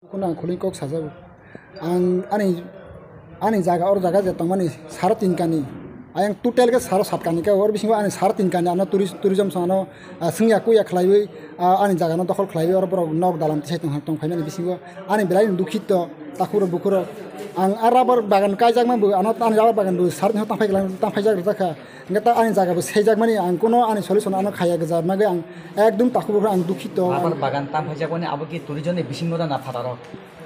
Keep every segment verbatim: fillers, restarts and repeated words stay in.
Kheno ang khulini kok sajago. Ang ani, ani jaga, oro jaga je tongmani saro tin kani. Ayang total khe saro sat kani khe, oro bisingo ani saro tin kani ano tourist, tourism song ano, ah, swngya kuya khlaiwi, ah, ani jaga no dokhol khlaiwi oro borok nok dalam tisai tong, tong phaimani bisingo ani belai no dukhito takhurok bukhurok. Ang a rubber bagan kaijakma bo ano ani rubber bagan bo saro tin tang phai, tang phaijak rwjak kha. Hingke ta ani jaga bo seijakmani ang kono ani solution ano khaya gwja, magwi ang ekdum takhuk bukhuk ang dukhito. Rubber bagan tang phaijakmani abo ki tourism ni bisingo da na phataro?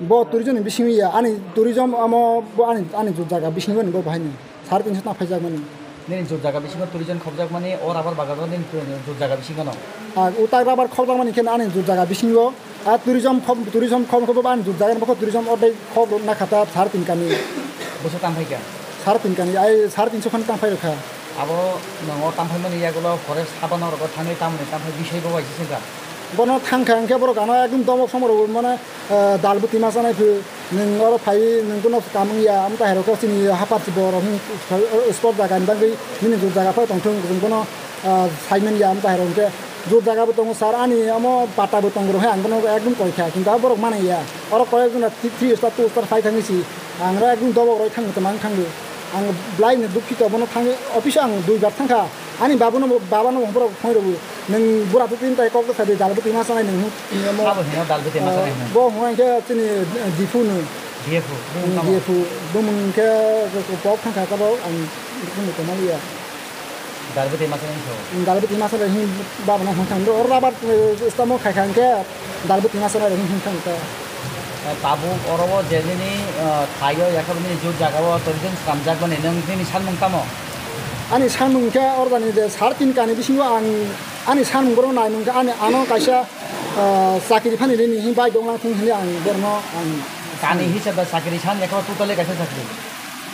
Bo tourism ni bisingo ya, ani tourism amo bo ani, ani jut jaga bisingo ni bo bahai ni. Sare tinso tang phaijakmani. Nini jut jaga bisingo tourism khobjakmani o rubber bagan o nini jut jaga bisingo no? Ah, utak rubber khobjakmani khe ani jut jaga bisingo. A tourism khom, tourism khom khe bo ani jut jaga ni bokho tourism ordek khok rok na kha ta sar tin kani. Boso tang phai kha? Sar tin kani, ai sar tinso khan tang phai rok kha. Abo nongo tang phai mani yagulo forest habano rogo thangwi tamoni tang phai bisai bo bai se kha. Bono thang kha hwnkhe borok ano ekdum domok somoro mane, eh, dalbwtwi ma chanai phu nwng oro phai nwng bono kamung ya, amta hai rok chini hapar si borok spot jaga ni bagwi nini jut jaga phai tong thung, nwng bono ah, saimani ya, amta hai rok hwnkhe jut jaga bo tongo sir, ani omo pata bo tongo rok hai, ang bono ekdum koi kha, kintu abo borok manai ya, oro koi ek jona three star, two star phai thangwi si, ang oro ekdum dobok roi thangwi tongma wng thangwi, ang belai no dukhito, bono thangwi office o ang dui bar thang kha, ani babu no, baba no borok phone rw, nwng bura twi twi tai kok bwsa di, dalbwtwi ma chanai nwng, nwng omo, Abo hino dalbwtwi ma chanai ah, hino. Bo hwnba khe chini D F O no. D F O, bumung tamo? D F O, bumung khe kok thang kha, kabo ang tongma liya. Dalbwtwi masa wngkha o? Dalbwtwi masa bai hin babana hin thang do. Oro rubber, eh, stamo khai kha hwnkhe dalbwtwi masa bai hin hin thang ta. Eh, tabuk oro o je nini, eh, thaio yakha nini jut jaga o tourism swnamjak mani nwng nini sanmung tamo? Ani sanmung khe oro jani je sar tin kani bisingo ang ani sanmung borok naimung khe ani ano kaisa, eh, chakri phani rini hin bai donglang thung hinwi ang borno ang Kani hisab bai chakri san yakha totally kaisa chakri.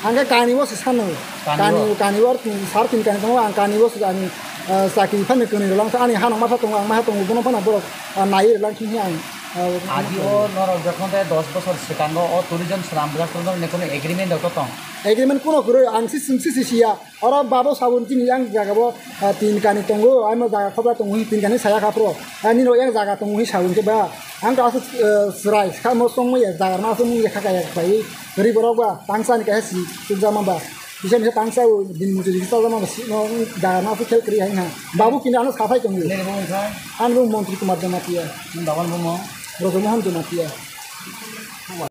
Ang khe kani o se sano. Kani o? Kani, kani o, sar tin kani tongo, ang kani o se ani, ah, chakri phano kwnwi rwlang kha, ani hanok masa tongo, ang masa tongo, bono phano borok, ah, naiwi rwlang khe ang, ah, Aji o norok jokhon tei dos bosor swkango o tourism swnamjak, norok ni kono agreement rok to tong? Agreement kuno kwrwi, ang si, si, si, si ya. Oro babo sabun chini yang jaga bo, ah, tin kani tongo, ano jaga khobra tongo, tin kani saya kha phro. Ah, nini yang jaga tongo, sabun khe ba. Ang to aswk, eh, chwrai, kha mo song mo ya, jaga ma aswk mung ya kha kaya bai. Gari borok ba, tangsa ni kaisa si, chukjama ba. Bisa bisa tangsa o, din muchuri bisa jama ba, si, no, jaga ma aswk khel kri hai na. Babu kini ano saphai tongo. Nini bumung kha? Ani bumung Montri Kumar Jamatia. Nini baban bumung? Brojo Mohan Jamatia.